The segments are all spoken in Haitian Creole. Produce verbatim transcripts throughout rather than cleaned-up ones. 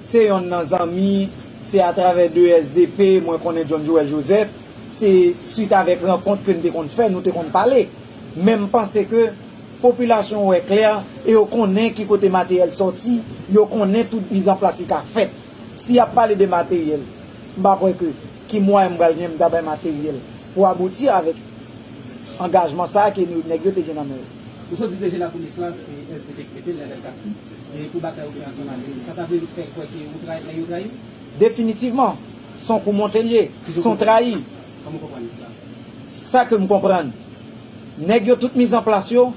Se yonn nan zanmi, se atravè de S D P mwen konnen John Joël Joseph, se swit avèk rankont ke n te konn fè, nou te konn pale. Men m panse ke popilasyon wè klè e yo konnen ki kote materyèl sòti, yo konnen tout mizanplas ki ka fèt. Si y ap pale de materyèl, m pa kwè ke ki mwayen m pral gen m ta bay materyèl pou abouti avèk angajman sa a ke nou, nèg yo te gen nan men yo. Ou sot di D G lapolis la, se S D P ki mete l, Lionel Cassy, e pou batay ou fè ansanm avè l. Sa ta vle fè kwè ke ou trayi, nèg yo trayi w? Definitivman, se yon kou monte l ye, se yon trayi. Kòman w konprann sa? Sa ke m konprann, nèg yo tout mizanplas yo,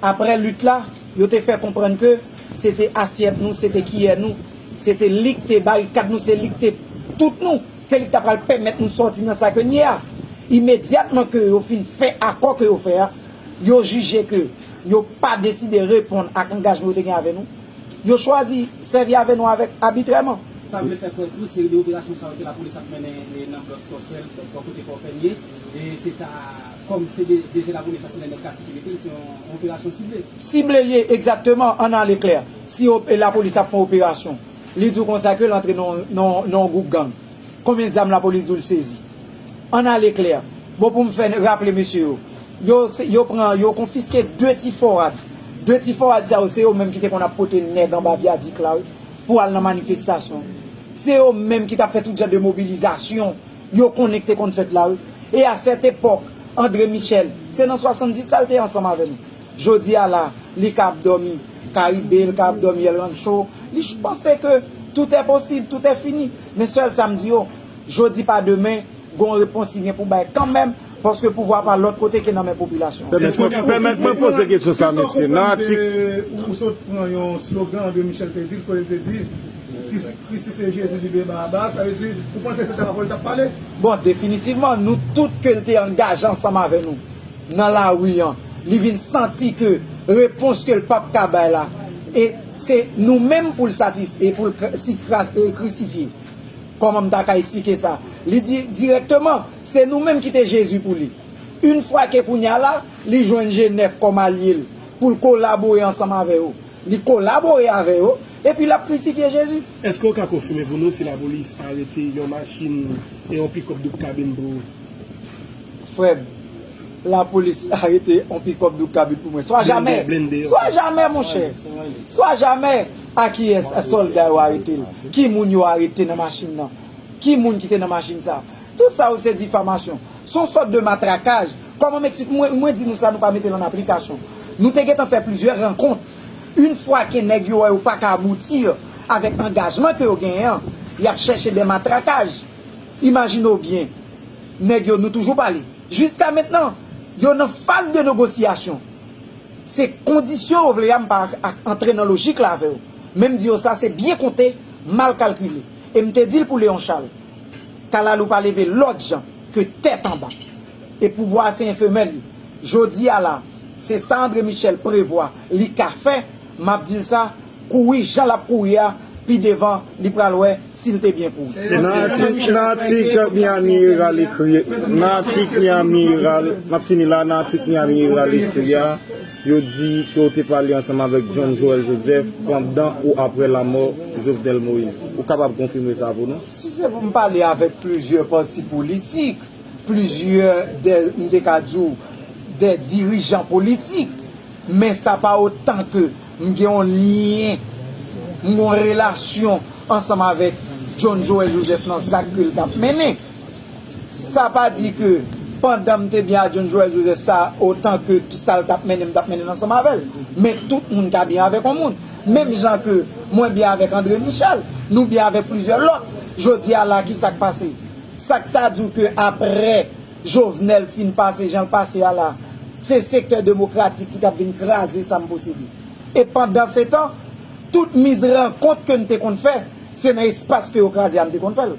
apre lit la, yo te fè konprann ke se te asyèt nou, se te kiyè nou, se te li k te barikad nou, se li k te tout nou, se li k ta pral pèmèt nou sòti nan sa ke n ye a. Imedyatman ke yo fin fè akò ke yo fè a, yo jije ke yo pa deside reponn ak angajman yo te gen avè nou, yo chwazi sèvi avè nou avèk abitrèman. Ou ta vle fè kwè tou, seri de operasyon sa yo ke lapolis ap mennen, e, nan blòk Tòsèl, bò kote Fò Pènye, e se ta, kòm se de, D G lapolis la, se Lionel Cassy ki mete l, se yon, yon operasyon sible. Sible l ye, egzakteman, ann ale klè. Si op-, lapolis ap fè yon operasyon, li di w konsa ke l antre nan, nan, nan yon gwoup gang. Konbyen zam lapolis di w l sezi? Ann ale klè. Bon, pou m fè raple mesye yo, yo, se, yo pran, yo konfiske de ti fò rad. De ti fò rad sa yo, se yo menm ki te konn ap pote nèg anba vyadik la, wi, pou al nan manifestasyon. Se yo menm ki t ap fè tout jan de mobilizasyon yo konnen ki te konn fèt la, wi. E a sèt epòk, André Michel, se nan swasanndis la l te ansanm avè nou. Jodi a la, li ka ap dòmi Karibe, li ka ap dòmi El Rancho. Li ch-, panse ke tout est possible, tout est fini. Men sèl sa m di yo, jodi pa demen, gon repons ki gen pou bay kanmenm, paske pouvwa pa lòt kote ke nan men popilasyon. Pèmèt mwen, pèmèt mwen poze kesyon sa, mesye. Nan atik, ou, ou sot pran yon slogan André Michel te di l, kote l te di, "Kris-, krisifye Jezi, libere Barabas." Sa vle di, ou panse se ta avè l t ap pale? Bon, definitivman, nou tout ke l te angaje ansanm avè nou nan lari an, li vin santi ke repons ke l p ap ka bay la, e se nou menm pou l satis-, e pou l kr-, si kras-, e krisifye. Kòman m ta ka eksplike sa? Li di dirèkteman, se nou menm ki te Jezi pou li. Yon fwa ke kounye a la, li jwenn G nèf kòm alye l, pou l kolabore ansanm avè yo. Li kolabore avè yo, epi l ap krisifye Jezi. Èske w ka konfime pou nou si lapolis arete yon machin e yon pikòp doub kabin pou ou? Frè m, lapolis arete yon pikòp doub kabin pou mwen. Swa jamè. Blende, blende. Swa jamè, monchè. Swa jamè. A kiyès sòlda yo arete l? Ki moun yo arete nan machin nan? Ki moun ki te nan machin sa? Tout sa yo se difamasyon. Se yon sòt de matrakaj. Kòman m eksplike? Mwen, mwen di nou sa, nou pa mete l an aplikasyon. Nou te gentan fè plizyè rankont. Yon fwa ke nèg yo wè yo pa ka abouti avèk angajman ke yo genyen an, y ap chèche de matrakaj. Imajine w byen, nèg yo, nou toujou pale. Jiska mentnan, yo nan faz de negosyasyon. Se kondisyon yo vle a, m pa ak-, antre nan lojik la avè yo. Men m di yo sa, se byen konte, mal kalkile. E m te di l pou Léon Charles, kalalou pa leve lòt jan ke tèt anba. E pouvwa a se enfemèl li. Jodi a la, se sa André Michel prevwa li ka fè, m ap di l sa, kouri jan l ap kouri a, pi devan, li pral wè si l te byen kouri. Nan atik, nan atik Miami Herald ekri, nan atik Miami Herald, m ap fini la, nan atik Miami Herald ekri a, yo di ke w te pale ansanm avèk John Joël Joseph pandan ou aprè lamò Jovenel Moïse. Ou kapab konfime sa pou nou? Si se pou m pale avèk plizyè pati politik, plizyè de, m te ka di w, de dirijan politik, men sa pa otan ke m gen yon lyen, m gen yon relasyon ansanm avèk John Joël Joseph nan zak ke l t ap mennen. Sa pa di ke pandan m te byen ak John Joël Joseph, sa otan ke sa l t ap mennen, m t ap mennen l ansanm avè l. Men tout moun ka byen avèk yon moun. Menm jan ke mwen byen avèk André Michel, nou byen avèk plizyè lòt. Jodi a la, ki sa k pase? Sa k ta di w ke aprè Jovenel fin pase jan l pase a la, se sektè demokratik ki t ap vin kraze sa m posede. E pandansetan, tout miz rankont ke n te konn fè, se nan espas ke yo kraze a n te konn fè l.